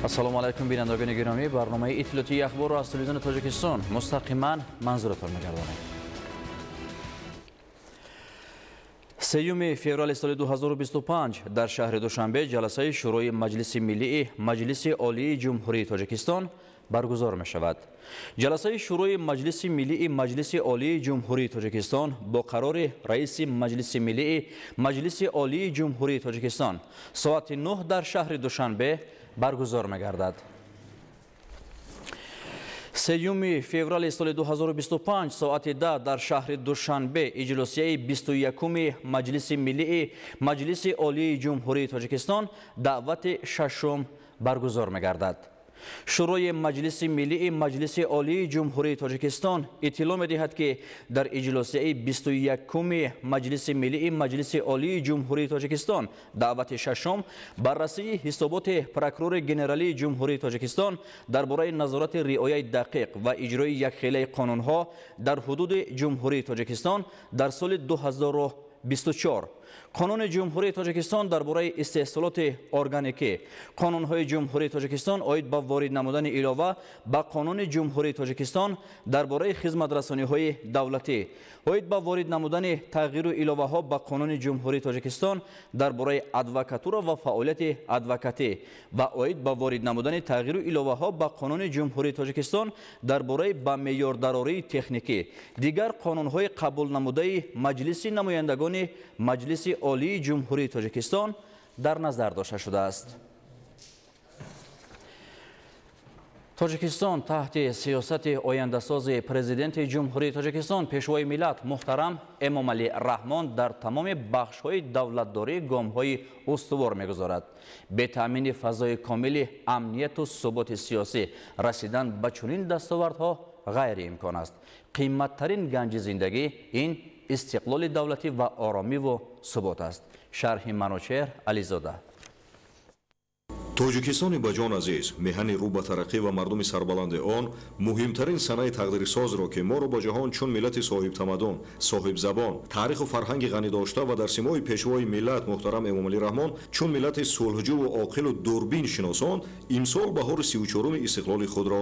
Ассалому алайкум, бинандагони гиромӣ. Барномаи иттилоотии ахборро аз телевизиони Тоҷикистон мустақиман манзуратон мегардонем. 3 феврали соли 2025 дар шаҳри Душанбе ҷаласаи Шӯрои Маҷлиси Миллии Маҷлиси Олии Ҷумҳурии Тоҷикистон баргузор мешавад. Ҷаласаи Шӯрои Маҷлиси Миллии Маҷлиси Олии Ҷумҳурии Тоҷикистон бо қарори раиси Маҷлиси Миллии Маҷлиси Олии Ҷумҳурии Тоҷикистон соати 9 дар шаҳри Душанбе баргузор мегардад. 3 феврали соли 2025 соати 10 дар шаҳри Душанбе иҷлосияи 21-уми Маҷлиси Миллии Маҷлиси Олии Ҷумҳурии Тоҷикистон даъвати шашум баргузор мегардад. Шӯрои Маҷлиси Миллии Маҷлиси Олии Ҷумҳурии Тоҷикистон иттилоъ медиҳад, ки дар иҷлосияи 21-уми Маҷлиси Миллии Маҷлиси Олии Ҷумҳурии Тоҷикистон даъвати шашум баррасии ҳисоботи прокурори генералии Ҷумҳурии Тоҷикистон дар бораи назорати риояи дақиқ ва иҷрои якхелаи қонунҳо дар ҳудуди Ҷумҳурии Тоҷикистон дар соли 2024, Қонуни Ҷумҳурии Тоҷикистон дар бораи истеҳсолоти органикӣ, қонунҳои Ҷумҳурии Тоҷикистон оид ба ворид намудани илова ба Қонуни Ҷумҳурии Тоҷикистон дар бораи хизматрасониҳои давлатӣ, оид ба ворид намудани тағйиру иловаҳо ба Қонуни Ҷумҳурии Тоҷикистон дар бораи адвокатура ва фаъолияти адвокатӣ ва оид ба ворид намудани тағйиру иловаҳо ба Қонуни Ҷумҳурии Тоҷикистон дар бораи ба меъёрдарории техникӣ, дигар қонунҳои қабулнамудаи Маҷлиси намояндагони Маҷлиси Олии Ҷумҳурии Тоҷикистон дар назар дошта шудааст. Тоҷикистон таҳти сиёсати ояндасози Президенти Ҷумҳурии Тоҷикистон, Пешвои миллат муҳтарам Эмомалӣ Раҳмон дар тамоми бахшҳои давлатдорӣ гомҳои устувор мегузорад. Бе таъмини фазои комили амнияту суботи сиёсӣ расидан ба чунин дастовардҳо ғайриимкон аст. Қимматтарин ганҷи зиндагӣ ин истиқлоли давлатӣ ва оромиву субот аст. Шарҳи Манучеҳр Ализода. Тоҷикистони ба ҷон азиз, меҳани рӯ ба тараққӣ ва мардуми сарбаланди он муҳимтарин санаи тақдирисозро, ки моро ба ҷаҳон чун миллати соҳибтамаддун, соҳибзабон, таъриху фарҳанги ғанӣ дошта ва дар симои Пешвои миллат муҳтарам Эмомалӣ Раҳмон чун миллати сулҳҷӯву оқилу дурбин шиносон, имсол баҳори 34-уми истиқлоли худро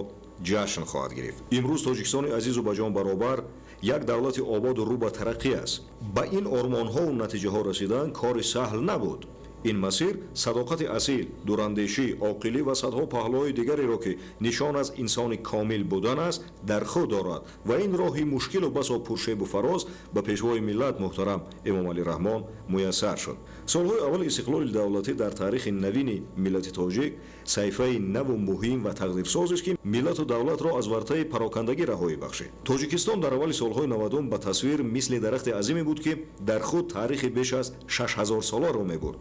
ҷашн хоҳад гирифт. Имрӯз Тоҷикистони азизу ба ҷон баробар як давлати ободу рӯ ба тараққӣ аст. Ба ин ормонҳову натиҷаҳо расидан кори саҳл набуд. Ин масир садоқати асил, дурандешӣ, оқилӣ ва садҳо паҳлӯҳои дигареро, ки нишон аз инсони комил будан аст, дар худ дорад ва ин роҳи мушкилу басо пуршебу фароз ба Пешвои миллат муҳтарам Эмомалӣ Раҳмон муяссар шуд. Солҳои аввали истиқлоли давлатӣ дар таърихи навини миллати тоҷик саҳифаи наву муҳим ва тақдирсозест, ки миллату давлатро аз вартаи парокандагӣ раҳоӣ бахшид. Тоҷикистон дар аввали солҳои 90 ба тасвир мисли дарахти азиме буд, ки дар худ таърихи беш аз 6000 соларо мебурд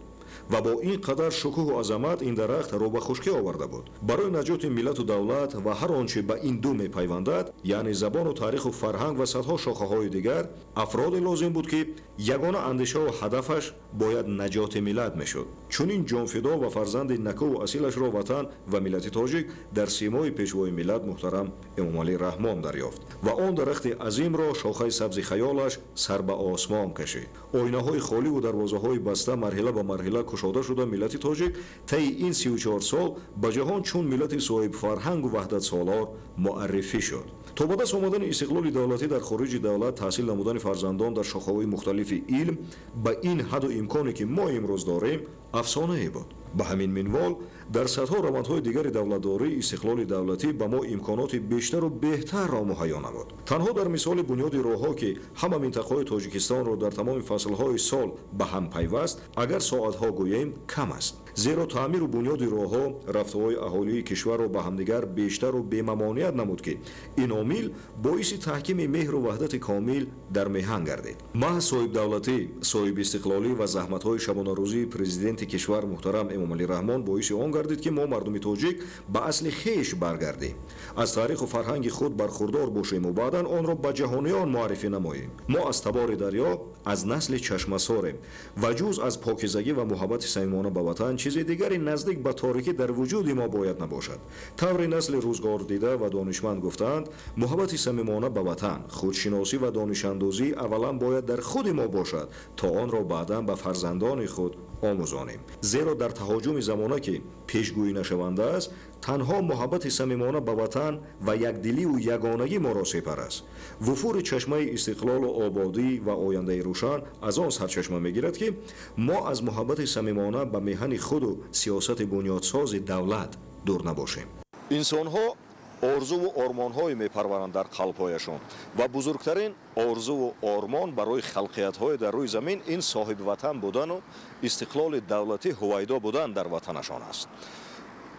ва бо ин қадар шукӯҳу азамат ин дарахт рӯ ба хушкӣ оварда буд. Барои наҷоти миллату давлат ва ҳар он чи ба ин ду мепайвандад, яъне забону таъриху фарҳанг ва садҳо шохаҳои дигар, афроде лозим буд, ки ягона андешаву ҳадафаш бояд наҷоти миллат мешуд. Чунин ҷонфидо ва фарзанди накӯву асилашро ватан ва миллати тоҷик дар симои Пешвои миллат муҳтарам Эмомалӣ Раҳмон дарёфт ва он дарахти азимро шохаи сабзи хаёлаш сар ба осмон кашид. Оинаҳои холиву дарвозаҳои баста марҳила ба марҳила кушода шуда, миллати тоҷик таи ин 34 сол ба ҷаҳон чун миллати соҳибфарҳангу ваҳдатсолор муаррифӣ шуд. То ба даст омадани истиқлоли давлатӣ дар хориҷи давлат таҳсил намудани фарзандон дар шохаҳои мухталифи илм ба ин ҳадду имконе, ки мо имрӯз дорем, афсонае буд. Ба ҳамин минвол дар садҳо равандҳои дигари давлатдорӣ истиқлоли давлатӣ ба мо имконоти бештару беҳтарро муҳайё намуд. Танҳо дар мисоли бунёди роҳҳо, ки ҳама минтақаҳои Тоҷикистонро дар тамоми фаслҳои сол ба ҳам пайваст, агар соатҳо гӯем, кам аст. Зеро таъмиру бунёди роҳҳо рафтуҳои аҳолии кишварро ба ҳамдигар бештару бемамоният намуд, ки ин омил боиси таҳкими меҳру ваҳдати комил дар меҳан гардид. Маҳз соҳибдавлатӣ, соҳибистиқлолӣ ва заҳматҳои шабонарӯзии президенти кишвар муҳтарам Эмомалӣ Раҳмон боиси он гардид, ки мо мардуми тоҷик ба асли хеш баргардем, аз таъриху фарҳанги худ бархурдор бошему баъдан онро ба ҷаҳониён муаррифӣ намоем. Мо аз табори дарё, аз насли чашмасорем ва ҷуз аз покизагӣ ва муҳаббати самимона ба ватан чизи дигари наздик ба торикӣ дар вуҷуди мо бояд набошад. Таври насли рӯзгордида ва донишманд гуфтаанд, муҳаббати самимона ба ватан, худшиносӣ ва донишандозӣ аввалан бояд дар худи мо бошад, то онро баъдан ба фарзандони худ омӯзонем. расонем, зеро дар таҳоҷуми замона, ки пешгӯӣ нашаванда аст, танҳо муҳаббати самимона ба ватан ва якдиливу ягонагӣ моро сепар аст. Вуфури чашмаи истиқлолу ободӣ ва ояндаи рӯшан аз он сарчашма мегирад, ки мо аз муҳаббати самимона ба меҳани худу сиёсати бунёдсози давлат дур набошем. Инсонҳо орзуву ормонҳое мепарваранд дар қалбҳояшон ва бузургтарин орзуву ормон барои халқиятҳое дар рӯи замин ин соҳибватан будану истиқлоли давлатӣ ҳувайдо будан дар ватанашон аст.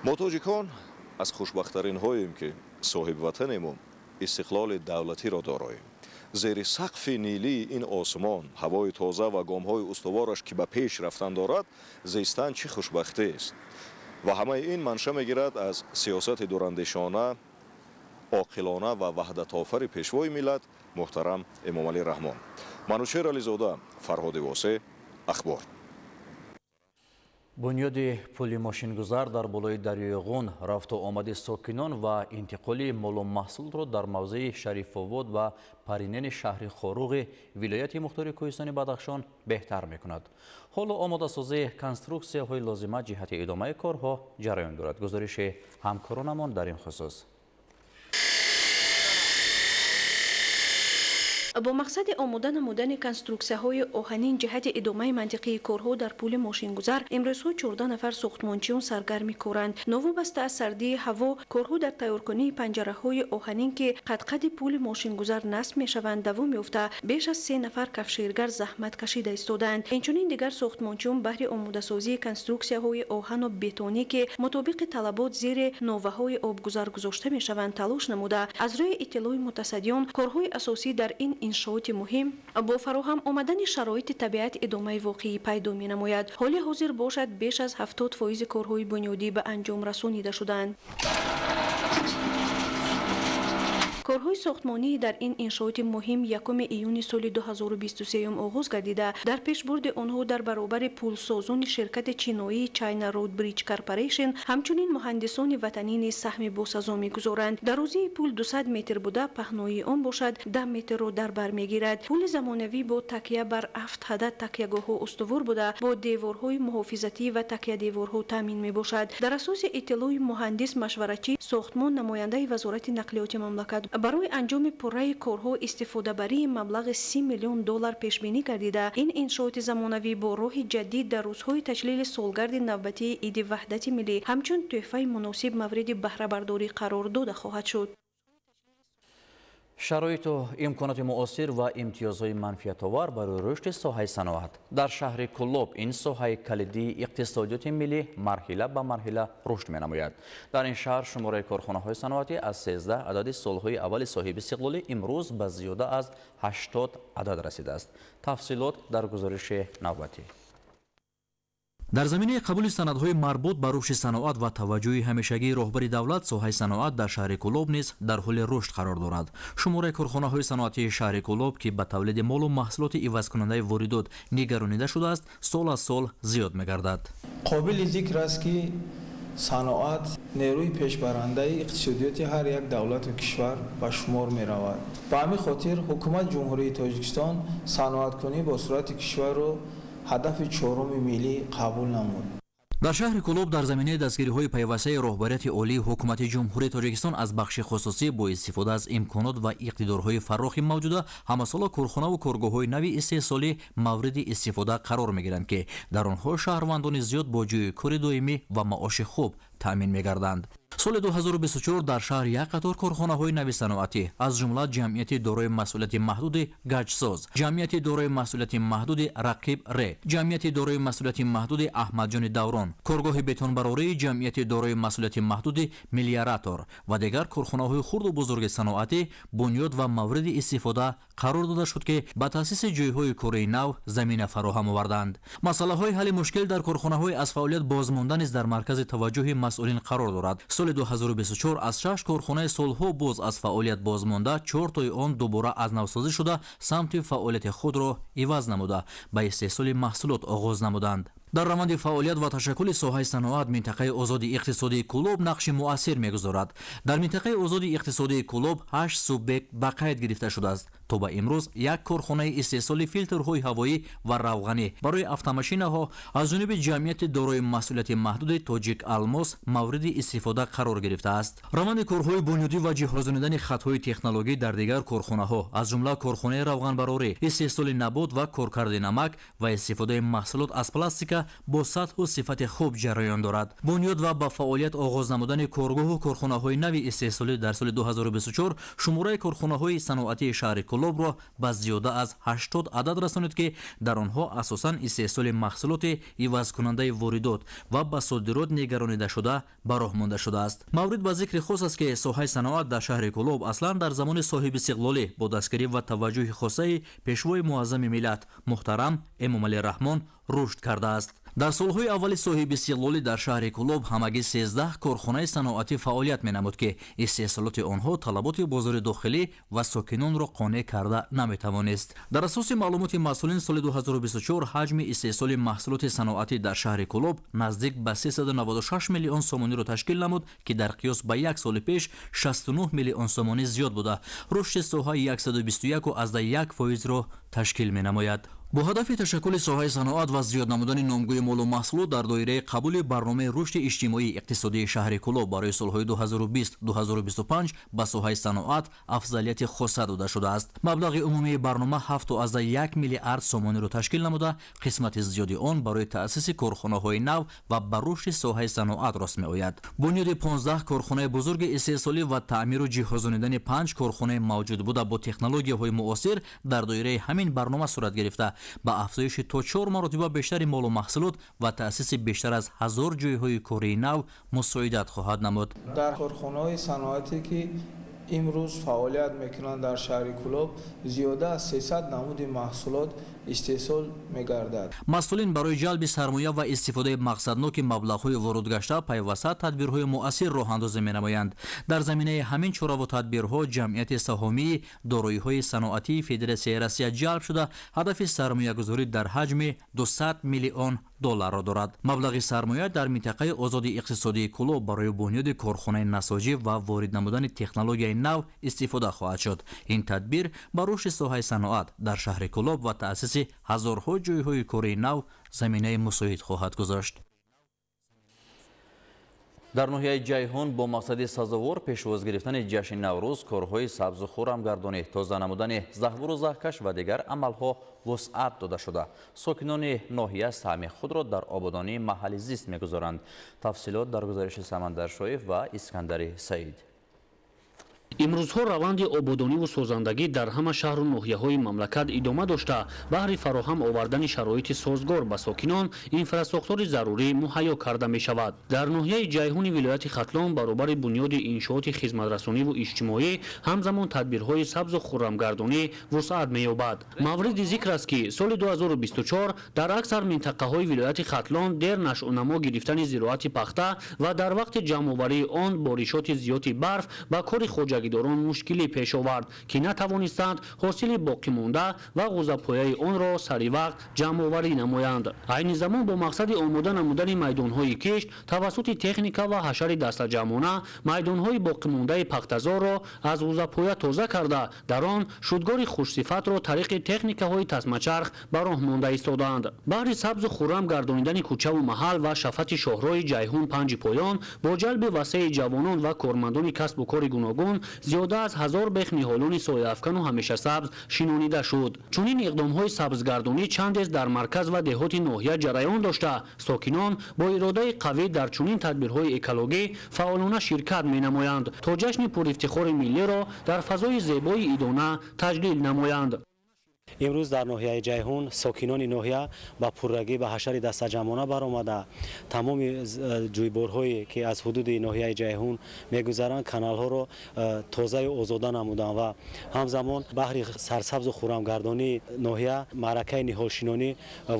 Мо тоҷикон аз хушбахттаринҳоем, ки соҳибватанему истиқлоли давлатиро дороем. Зери сақфи нилии ин осмон, ҳавои тоза ва гомҳои устувораш, ки ба пеш рафтан дорад, зистан чӣ хушбахтист. Ва ҳамаи ин манша мегирад аз сиёсати дурандешона, оқилона ва ваҳдатофари пешвои миллат муҳтарам Эмомалӣ Раҳмон. Манучер Ализода, Фарҳоди Восе, Ахбор. Бунёди пули мошингузар дар болои дарёи Ғун рафту омади сокинон ва интиқоли молу маҳсулотро дар мавзеи Шарифобод ва Паринени шаҳри Хоруғи вилояти мухтори Кӯҳистони Бадахшон беҳтар мекунад. Ҳоло омодасозии конструксияҳои лозима ҷиҳати идомаи корҳо ҷараён дорад. Гузориши ҳамкоронамон дар ин хусус. Бо мақсади омода намудани конструксияҳои оҳанин ҷиҳати идомаи мантиқии корҳо дар пули мошингузар имрӯзҳо 14 нафар сохтмончиён саргарми коранд. Новобаста аз сардии ҳаво, корҳо дар тайёркунии панҷараҳои оҳанин, ки қадқади пули мошингузар насб мешаванд, давом ёфта, беш аз 3 нафар кафширгар заҳмат кашида истодаанд. Инчунин дигар сохтмончиён баҳри омодасозии конструксияҳои оҳану бетонӣ, ки мутобиқи талабот зери новаҳои обгузар гузошта мешаванд, талош намуда, аз рӯи иттилои мутасаддиён корҳои асосӣ дар ин иншооти муҳим бо фароҳам омадани шароити табиат идомаи воқеӣ пайдо менамояд. Ҳоли ҳозир бошад, беш аз 70% корҳои бунёдӣ ба анҷом расонида шуданд. Корҳои сохтмонӣ дар ин иншооти муҳим 1 июни соли 2023 оғоз гардида, дар пешбурди онҳо дар баробари пулсозони ширкати чиноии China Road Bridge Corporation ҳамчунин муҳандисони ватанӣ низ саҳми босазо мегузоранд. Дарозии пул 200 метр буда, паҳноии он бошад 10 метрро дар бар мегирад. Пули замонавӣ бо такя бар 7 адад такягоҳҳо устувор буда, бо деворҳои муҳофизатӣ ва такядеворҳо таъмин мебошад. Дар асоси иттилои муҳандис машваратчӣ сохтмон намояндаи Вазорати нақлиёти мамлакат барои анҷоми пурраи корҳо истифодабарии маблағи 30 миллион доллар пешбинӣ гардида, ин иншооти замонавӣ бо роҳи ҷадид дар рӯзҳои таҷлили солгарди навбатии Иди Ваҳдати Миллӣ ҳамчун тӯҳфаи муносиб мавриди баҳрабардорӣ қарор дода хоҳад шуд. Шароиту имконоти муосир ва имтиёзҳои манфиатовар барои рушди соҳаи саноат дар шаҳри Куллоб ин соҳаи калидии иқтисодиёти миллӣ марҳила ба марҳила рушд менамояд. Дар ин шаҳр шумораи корхонаҳои саноатӣ аз 13 адади солҳои аввали соҳиби истиқлолӣ имрӯз ба зиёда аз 80 адад расидааст. Тафсилот дар гузориши навбатӣ. Дар заминаи қабули санадҳои марбут ба рушди саноат ва таваҷҷӯҳи ҳамешагии роҳбари давлат, соҳаи саноат дар шаҳри Куллоб низ дар ҳоли рушд қарор дорад. Шумораи корхонаҳои саноатии шаҳри Куллоб, ки ба тавлиди молу маҳсулоти ивазкунандаи воридот нигаронида шудааст, сол аз сол зиёд мегардад. Қобили зикр аст, ки саноат нерӯи пешбарандаи иқтисодиёти ҳар як давлату кишвар ба шумор меравад. Ба ҳамин хотир ҳукумати Ҷумҳурии Тоҷикистон саноаткунӣ бо суръати кишварро ҳадафи чоруми миллӣ қабул намуд. Дар шаҳри Куллоб дар заминаи дастгириҳои пайвастаи роҳбарияти олии ҳукумати Ҷумҳурии Тоҷикистон аз бахши хусусӣ бо истифода аз имконот ва иқтидорҳои фарохи мавҷуда ҳамасола корхонаву коргоҳҳои нави истеҳсолӣ мавриди истифода қарор мегиранд, ки дар онҳо шаҳрвандони зиёд бо ҷойи кори доимӣ ва маоши хуб таъмин мегарданд. Соли 2024 дар шаҳр як қатор корхонаҳои нави саноатӣ, аз ҷумла ҷамъияти дорои масъулияти маҳдуди Гаҷсоз, ҷамъияти дорои масъулияти маҳдуди Рақиб Ре, ҷамъияти дорои масъулияти маҳдуди Аҳмадҷони Даврон, коргоҳи бетонбарории ҷамъияти дорои масъулияти маҳдуди Мелиоратор ва дигар корхонаҳои хурду бузурги саноатӣ бунёд ва мавриди истифода қарор дода шуд, ки ба таъсиси ҷойҳои кории нав замина фароҳам оварданд. Масъалаҳои ҳалли мушкил дар корхонаҳои аз фаъолият бозмонда низ дар маркази таваҷҷӯҳи масъулин қарор дорад. Соли 2024 аз 6 корхонаи солҳо боз аз фаъолият бозмонда, 4 тои он дубора аз навсозӣ шуда, самти фаъолияти худро иваз намуда, ба истеҳсоли маҳсулот оғоз намуданд. Дар раванди фаъолият ва ташаккули соҳаи саноат минтақаи озоди иқтисодии Куллоб нақши муассир мегузорад. Дар минтақаи озоди иқтисодии Куллоб 8 субъект ба қайд гирифта шудааст. То ба имрӯз як корхонаи истеҳсоли филтрҳои ҳавоӣ ва равғанӣ барои автомашинаҳо аз ҷониби ҷамъияти дорои масъулияти маҳдуди Тоҷик Алмос мавриди истифода қарор гирифтааст. Раванди корҳои бунёдӣ ва ҷиҳозонидани хатҳои технологӣ дар дигар корхонаҳо, аз ҷумла корхонаи равғанбарорӣ, истеҳсоли набот ва коркарди намак ва истифодаи маҳсулот аз пластика бо сатҳу сифати хуб ҷараён дорад. Бунёд ва ба фаъолият оғоз намудани коргоҳу корхонаҳои нави истеҳсолӣ дар соли 2024 шумораи корхонаҳои саноатии шаҳри Кӯлобро ба зиёда аз 80 адад расонид, ки дар онҳо асосан истеҳсоли маҳсулоти ивазкунандаи воридот ва ба содирот нигаронидашуда ба роҳ монда шудааст. Маврид ба зикри хос аст, ки соҳаи саноат дар шаҳри Кӯлоб аслан дар замони соҳибистиқлолӣ бо дастгирӣ ва таваҷҷӯҳи хосаи пешвои муаззами миллат муҳтарам Эмомалӣ Раҳмон рушд кардааст. Дар солҳои аввали соҳибистиқлолӣ дар шаҳри Кӯлоб ҳамагӣ 13 корхонаи саноатӣ фаъолият менамуд, ки истеҳсолоти онҳо талаботи бозори дохилӣ ва сокинонро қонеъ карда наметавонист. Дар асоси маълумоти масъулин, соли 2024 ҳаҷми истеҳсоли маҳсулоти саноатӣ дар шаҳри Кӯлоб наздик ба 396 миллион сомониро ташкил намуд, ки дар қиёс ба як соли пеш 69 миллион сомонӣ зиёд буда, рушди соҳа 121,1 фоизро ташкил менамояд. Бо ҳадафи ташаккули соҳаи саноат ва зиёд намудани номгӯи молу маҳсулот дар доираи қабули барномаи рушди иҷтимоии иқтисодии шаҳри Кӯлоб барои солҳои 2020-2025 ба соҳаи саноат афзалияти хоса дода шудааст. Маблағи умумии барнома 7,1 миллиард сомониро ташкил намуда, қисмати зиёди он барои таъсиси корхонаҳои нав ва ба рушди соҳаи саноат рост меояд. Бунёди 15 корхонаи бузурги истеҳсолӣ ва таъмиру ҷиҳозонидани 5 корхонаи мавҷуд буда бо технологияҳои муосир дар доираи ҳамин барнома сурат гирифта, ба афзоиши то 4 маротиба бештари молу маҳсулот ва таъсиси бештар аз 1000 ҷойҳои кории нав мусоидат хоҳад намуд. Дар корхонаҳои саноатӣ, ки имрӯз фаъолият мекунанд дар шаҳри Кӯлоб, зиёда аз 300 намуди маҳсулот истеҳсол мегардад. Масъулин барои ҷалби сармоя ва истифодаи мақсадноки маблағҳои ворудгашта пайваста тадбирҳои муассир роҳандозӣ менамоянд. Дар заминаи ҳамин чораву тадбирҳо ҷамъияти саҳомии дороиҳои саноатии Федератсияи Россия ҷалб шуда, ҳадафи сармоягузорӣ дар ҳаҷми 200 миллион долларро дорад. Маблағи сармоя дар минтақаи озоди иқтисодии Кӯлоб барои бунёди корхонаи насоҷӣ ва ворид намудани технологияи нав истифода хоҳад шуд. Ин тадбир ба рушди соҳаи саноат дар шаҳри Кӯлоб ва таъсиси ҳазорҳо ҷойҳои кории нав заминаи мусоид хоҳад гузошт. Дар ноҳияи Ҷайҳун бо мақсади сазовор пешвоз гирифтани ҷашни Наврӯз корҳои сабзу хуррамгардонӣ, тоза намудани заҳбуру заҳкаш ва дигар амалҳо вусъат дода шуда. Сокинони ноҳия саҳми худро дар ободонии маҳалли зист мегузоранд. Тафсилот дар гузориши Самандар Шоев ва Искандари Саид. Имрӯзҳо раванди ободониву созандагӣ дар ҳама шаҳру ноҳияҳои мамлакат идома дошта, баҳри фароҳам овардани шароити созгор ба сокинон инфрасохтори зарурӣ муҳайё карда мешавад. Дар ноҳияи Ҷайҳуни вилояти Хатлон баробари бунёди иншооти хизматрасониву иҷтимоӣ ҳамзамон тадбирҳои сабзу хуррамгардонӣ вусъат меёбад. Мавриди зикр аст, ки соли 2024 дар аксар минтақаҳои вилояти Хатлон дер нашъунамо гирифтани зироати пахта ва дар вақти ҷамъоварии он боришоти зиёди барф ба кори хоҷагидорон мушкилӣ пеш овард, ки натавонистанд ҳосили боқимонда ва ғузапояи онро саривақт ҷамъоварӣ намоянд. Айни замон бо мақсади омода намудани майдонҳои кишт тавассути техника ва ҳашари дастаҷамъона майдонҳои боқимондаи пахтазорро аз ғузапоя тоза карда, дар он шудгори хушсифатро тариқи техникаҳои тасмачарх ба роҳ монда истодаанд. Баҳри сабзу хуррам гардонидани кӯчаву маҳал ва шафати шоҳрои Ҷайҳун панҷи поён бо ҷалби васеи ҷавонон ва кормандони касбу кори гуногун зиёда аз 1000 бех ниҳолони сояафкану ҳамешасабз шинонида шуд. Чунин иқдомҳои сабзгардонӣ чандез дар марказ ва деҳоти ноҳия ҷараён дошта, сокинон бо иродаи қавӣ дар чунин тадбирҳои экологӣ фаъолона ширкат менамоянд, то ҷашни пурифтихори миллиро дар фазои зебои идона таҷлил намоянд. Имрӯз дар ноҳияи Ҷайҳун сокинони ноҳия ба пуррагӣ ба ҳашари дастаҷамъона баромада, тамоми ҷӯйборҳое ки аз ҳудуди ноҳияи Ҷайҳун мегузаранд, каналҳоро тозаю озода намуданд ва ҳамзамон баҳри сарсабзу хуррамгардонии ноҳия маъракаи ниҳолшинонӣ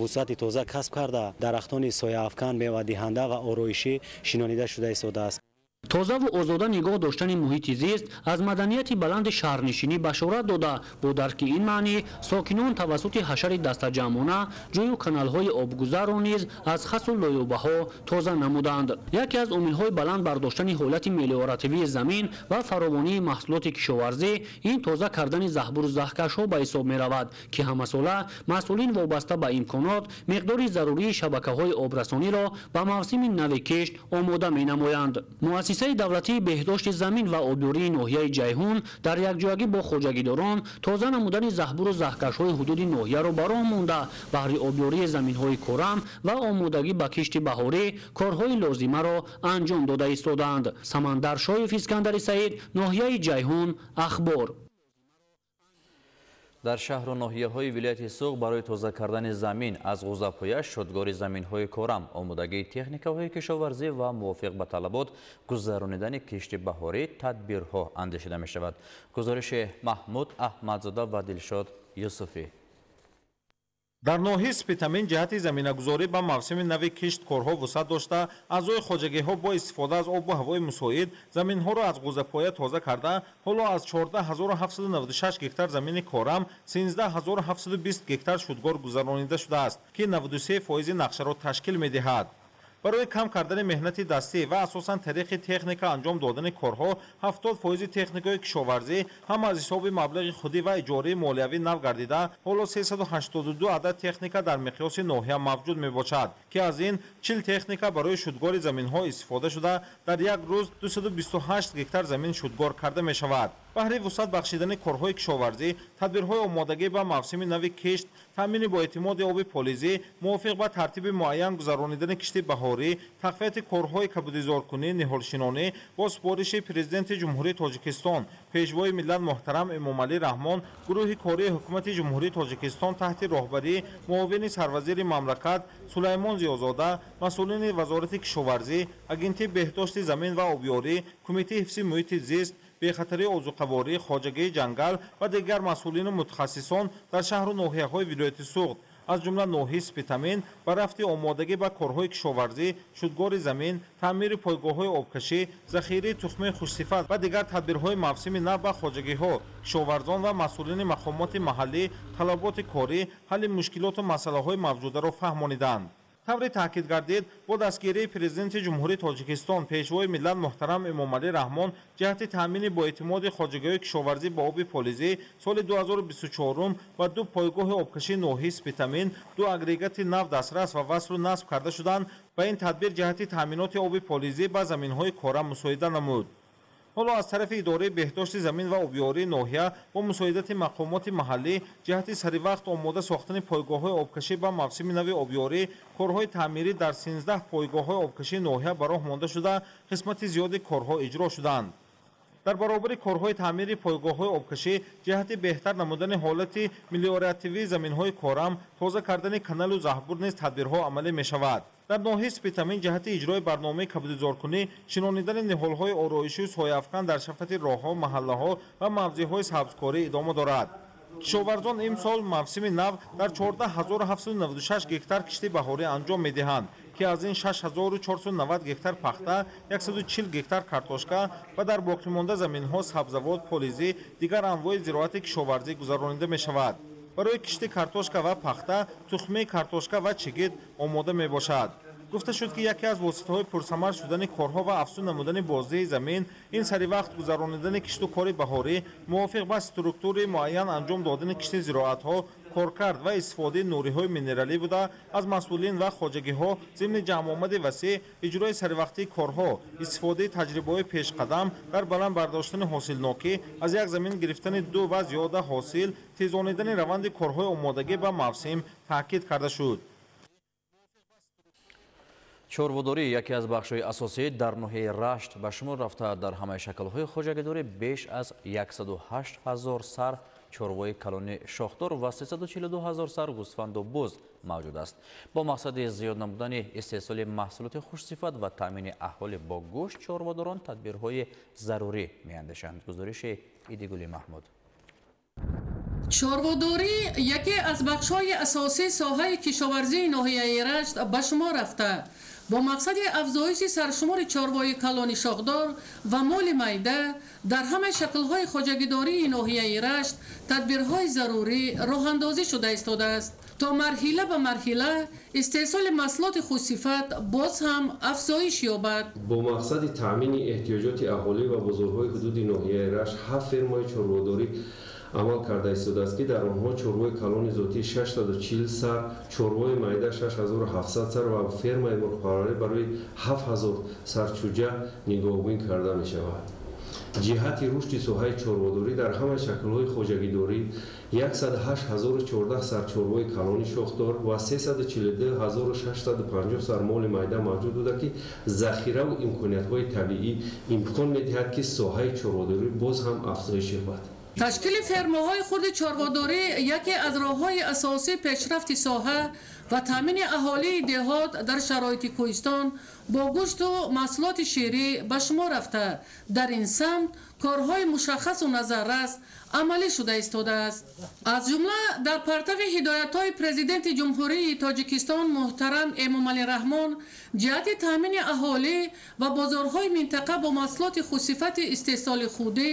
вусъати тоза касб карда, дарахтони сояафкан, мевадиҳанда ва ороишӣ шинонида шуда истодааст. Тозаву озода нигоҳ доштани муҳити зист аз маданияти баланди шаҳрнишинӣ башорат дода, бо дарки ин маънӣ сокинон тавассути ҳашари дастаҷамъона ҷӯю каналҳои обгузарро низ аз хасу лоюбаҳо тоза намуданд. Яке аз омилҳои баланд бардоштани ҳолати мелиоративии замин ва фаровонии маҳсулоти кишоварзӣ ин тоза кардани заҳбуру заҳкашҳо ба ҳисоб меравад, ки ҳамасола масъулин вобаста ба имконот миқдори зарурии шабакаҳои обрасониро ба мавсими нави кишт омода менамоянд. Муассисаи давлатии беҳдошти замин ва обёрии ноҳияи Ҷайҳун дар якҷоягӣ бо хоҷагидорон тоза намудани заҳбуру заҳкашҳои ҳудуди ноҳияро ба роҳ монда, баҳри обёрии заминҳои корам ва омодагӣ ба кишти баҳорӣ корҳои лозимаро анҷом дода истодаанд. Самандар Шоев, Искандари Саид, ноҳияи Ҷайҳун, Ахбор. Дар шаҳру ноҳияҳои вилояти Суғд барои тоза кардани замин аз ғӯзапоя, шудгори заминҳои корам, омодагии техникаҳои кишоварзӣ ва мувофиқ ба талабот гузаронидани кишти баҳорӣ тадбирҳо андешида мешавад. Гузориши Маҳмуд Аҳмадзода ва Дилшод Юсуфӣ. Дар ноҳияи Спитамен ҷиҳати заминагузорӣ ба мавсими нави кишт корҳо вусъат дошта, аъзои хоҷагиҳо бо истифода аз обу ҳавои мусоид заминҳоро аз ғӯзапоя тоза карда, ҳоло аз 14796 гектар замини корам 13720 гектар шудгор гузаронида шудааст, ки 93% нақшаро ташкил медиҳад. Барои кам кардани меҳнати дастӣ ва асосан тариқи техника анҷом додани корҳо 70% техникаи кишоварзӣ ҳам аз ҳисоби маблағи худӣ ва иҷораи молиявӣ нав гардида, ҳоло 382 адад техника дар миқёси ноҳия мавҷуд мебошад, ки аз ин 40 техника барои шудгори заминҳо истифода шуда, дар як рӯз 228 гектар замин шудгор карда мешавад. Баҳри вусъат бахшидани корҳои кишоварзӣ, тадбирҳои омодагӣ ба мавсими нави кишт, таъмини боэътимоди оби полизӣ, мувофиқ ба тартиби муайян гузаронидани кишти баҳорӣ, тақвияти корҳои кабудизоркунӣ, ниҳолшинонӣ бо супориши Президенти Ҷумҳурии Тоҷикистон, Пешвои миллат муҳтарам Эмомалӣ Раҳмон, гурӯҳи кории Ҳукумати Ҷумҳурии Тоҷикистон таҳти роҳбарии муовини сарвазири мамлакат Сулаймон Зиёзода, масъулини Вазорати кишоварзӣ, Агентии беҳдошти замин ва обёрӣ, Кумитаи ҳифзи муҳити зист, бехатарии озуқаворӣ, хоҷагии ҷангал ва дигар масъулину мутахассисон дар шаҳру ноҳияҳои вилояти Суғд, аз ҷумла ноҳияи Спитамен, ба рафти омодагӣ ба корҳои кишоварзӣ, шудгори замин, таъмири пойгоҳҳои обкашӣ, захираи тухмии хушсифат ва дигар тадбирҳои мавсими нав ба хоҷагиҳо, кишоварзон ва масъулини мақомоти маҳаллӣ талаботи корӣ, ҳалли мушкилоту масъалаҳои мавҷударо фаҳмониданд. Тавре таъкид гардид, бо дастгирии Президенти Ҷумҳурии Тоҷикистон, Пешвои миллат муҳтарам Эмомалӣ Раҳмон ҷиҳати таъмини боэътимоди хоҷагиҳои кишоварзӣ ба оби полизӣ соли 2024 ба ду пойгоҳи обкашии ноҳияи Спитамен ду агрегати нав дастрас ва васлу насб карда шуданд ва ин тадбир ҷиҳати таъминоти оби полизӣ ба заминҳои корам мусоида намуд. Ҳоло аз тарафи идораи беҳдошти замин ва обёрии ноҳия бо мусоидати мақомоти маҳаллӣ ҷиҳати саривақт омода сохтани пойгоҳҳои обкашӣ ба мавсими нави обёрӣ корҳои таъмирӣ дар 13 пойгоҳҳои обкашии ноҳия ба роҳ монда шуда, қисмати зиёди корҳо иҷро шуданд. Дар баробари корҳои таъмири пойгоҳҳои обкашӣ ҷиҳати беҳтар намудани ҳолати мелиоративии заминҳои корам, тоза кардани каналу заҳбур низ тадбирҳо амалӣ мешавад. Дар ноҳияи Спитамен ҷиҳати иҷрои барномаи кабудизоркунӣ, шинонидани ниҳолҳои ороишию сояафкан дар шафати роҳҳо, маҳаллаҳо ва мавзеъҳои сабзкорӣ идома дорад. Кишоварзон имсол мавсими нав дар 14796 гектар кишти баҳорӣ анҷом медиҳанд, ки аз ин 6490 гектар пахта, 140 гектар картошка ва дар боқимонда заминҳо сабзавот, полизӣ, дигар анвои зироати кишоварзӣ гузаронида мешавад. Барои кишти картошка ва пахта, тухмии картошка ва чигит омода мебошад. Гуфта шуд, ки яке аз воситаҳои пурсамар шудани корҳо ва афзун намудани боздиҳи замин ин саривақт гузаронидани кишту кори баҳорӣ, мувофиқ ба структури муайян анҷом додани кишти зироатҳо, коркард ва истифодаи нуриҳои минералӣ буда, аз масъулин ва хоҷагиҳо зимни ҷамъомади васеъ, иҷрои саривақтии корҳо, истифодаи таҷрибаҳои пешқадам дар баланд бардоштани ҳосилнокӣ, аз як замин гирифтани ду ва зиёда ҳосил, тезонидани раванди корҳои омодагӣ ба мавсим таъкид карда шуд. Чорводорӣ яке аз бахшҳои асосӣ дар ноҳияи Рашт ба шумор рафта, дар ҳамаи шаклҳои хоҷагидорӣ беш аз 108 ҳазор сар чорвои калони шохдор ва 342 ҳазор сар гӯсфанду буз мавҷуд аст. Бо мақсади зиёд намудани истеҳсоли маҳсулоти хушсифат ва таъмини аҳолӣ бо гӯшт чорводорон тадбирҳои зарурӣ меандешанд. Гузориши Идигули Маҳмуд. Чорводорӣ яке аз бахшҳои асосии соҳаи кишоварзии ноҳияи Рашт ба шумор рафта, Бо мақсади афзоиши саршумори чорвои калони шохдор ва моли майда дар ҳамаи шаклҳои хоҷагидории ноҳияи Рашт тадбирҳои зарурӣ роҳандозӣ шуда истодааст, то марҳила ба марҳила истеҳсоли маҳсулоти хушсифат боз ҳам афзоиш ёбад. Бо мақсади таъмини эҳтиёҷоти аҳолӣ ва бозорҳои ҳудуди ноҳияи Рашт 7 фермаи чорводорӣ амал карда истодааст, ки дар онҳо чорвои калони зотии 640 сар, чорвои майда 6700 сар ва фермаи мурғпарварӣ барои 7000 сар чӯҷа нигоҳубин карда мешавад. Ҷиҳати рушди соҳаи чорводорӣ дар ҳамаи шаклҳои хоҷагидорӣ 108014 сар чорвои калони шохдор ва 342650 сар моли майда мавҷуд буда, ки захираву имкониятҳои табиӣ имкон медиҳад, ки соҳаи чорводорӣ боз ҳам афзоиш ёбад. Ташкили фермаҳои хурди чорводорӣ яке аз роҳҳои асосии пешрафти соҳа ва таъмини аҳолии деҳот дар шароити кӯҳистон бо гӯшту маҳсулоти ширӣ ба шумор рафта, дар ин самт корҳои мушаххасу назаррас амалӣ шуда истодааст. Аз ҷумла дар партави ҳидоятҳои Президенти Ҷумҳурии Тоҷикистон муҳтарам Эмомалӣ Раҳмон ҷиҳати таъмини аҳолӣ ва бозорҳои минтақа бо маҳсулоти хушсифати истеҳсоли худӣ,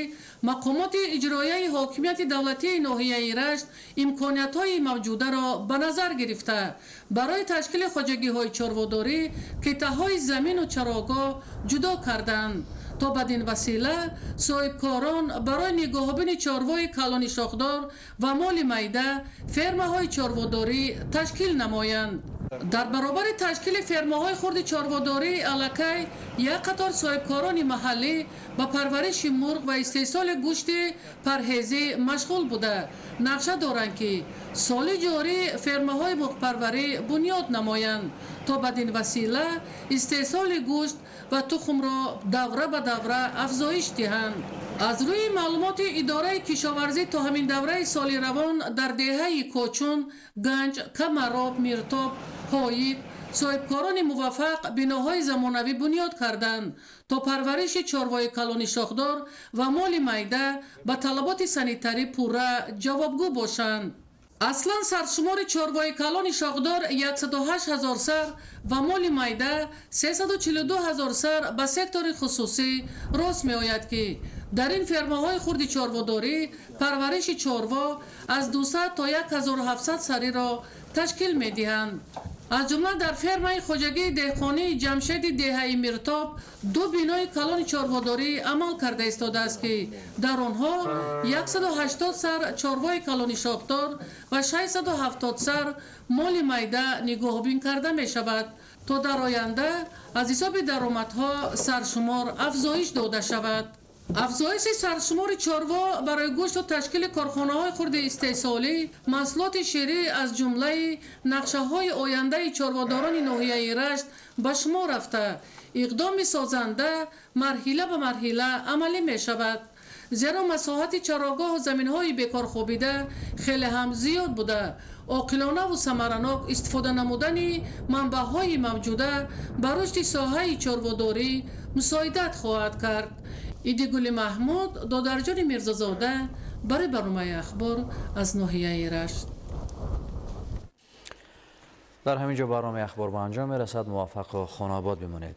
мақомоти иҷроияи ҳокимияти давлатии ноҳияи Рашт имкониятҳои мавҷударо ба назар гирифта, барои ташкили хоҷагиҳои чорводорӣ қитъаҳои замину чарогоҳ ҷудо карданд, то бадин васила соҳибкорон барои нигоҳубини чорвои калони шохдор ва моли майда фермаҳои чорводорӣ ташкил намоянд. Дар баробари ташкили фермаҳои хурди чорводорӣ аллакай як қатор соҳибкорони маҳаллӣ ба парвариши мурғ ва истеҳсоли гӯшти парҳезӣ машғул буда, нақша доранд, ки соли ҷорӣ фермаҳои мурғпарварӣ бунёд намоянд, то бадин васила истеҳсоли гӯшт ва тухмро давра ба давра афзоиш диҳанд. Аз рӯи маълумоти идораи кишоварзӣ то ҳамин давраи соли равон дар деҳаи Кочун, Ганҷ, Камароб, Миртоб, Ҳоид соҳибкорони муваффақ биноҳои замонавӣ бунёд карданд, то парвариши чорвои калони шохдор ва моли майда ба талаботи санитарӣ пурра ҷавобгӯ бошанд. Аслан саршумори чорвои калони шохдор 108 000 сар ва моли майда 342 000 сар ба сектори хусусӣ рост меояд, ки дар ин фермаҳои хурди чорводорӣ парвариши чорво аз 200 то 1700 сариро ташкил медиҳанд. Аз ҷумла дар фермаи хоҷагии деҳқонии Ҷамшеди деҳаи Миртоб ду бинои калони чорводорӣ амал карда истодааст, ки дар онҳо 180 сар чорвои калони шохдор ва 670 сар моли майда нигоҳубин карда мешавад, то дар оянда аз ҳисоби даромадҳо саршумор афзоиш дода шавад. Афзоиши саршумори чорво барои гӯшту ташкили корхонаҳои хурди истеҳсолӣ маҳсулоти ширӣ аз ҷумлаи нақшаҳои ояндаи чорводорони ноҳияи Рашт ба шумор рафта, иқдоми созанда марҳила ба марҳила амалӣ мешавад, зеро масоҳати чарогоҳу заминҳои бекорхобида хеле ҳам зиёд буда, оқилонаву самаранок истифода намудани манбаъҳои мавҷуда ба рушди соҳаи чорводорӣ мусоидат хоҳад кард. Идигули Маҳмуд, Додарҷони Мирзозода барои барномаи Ахбор аз ноҳияи Рашт. Дар ҳамин ҷо барномаи Ахбор ба анҷом мерасад. Муваффақу хонобод бимонед.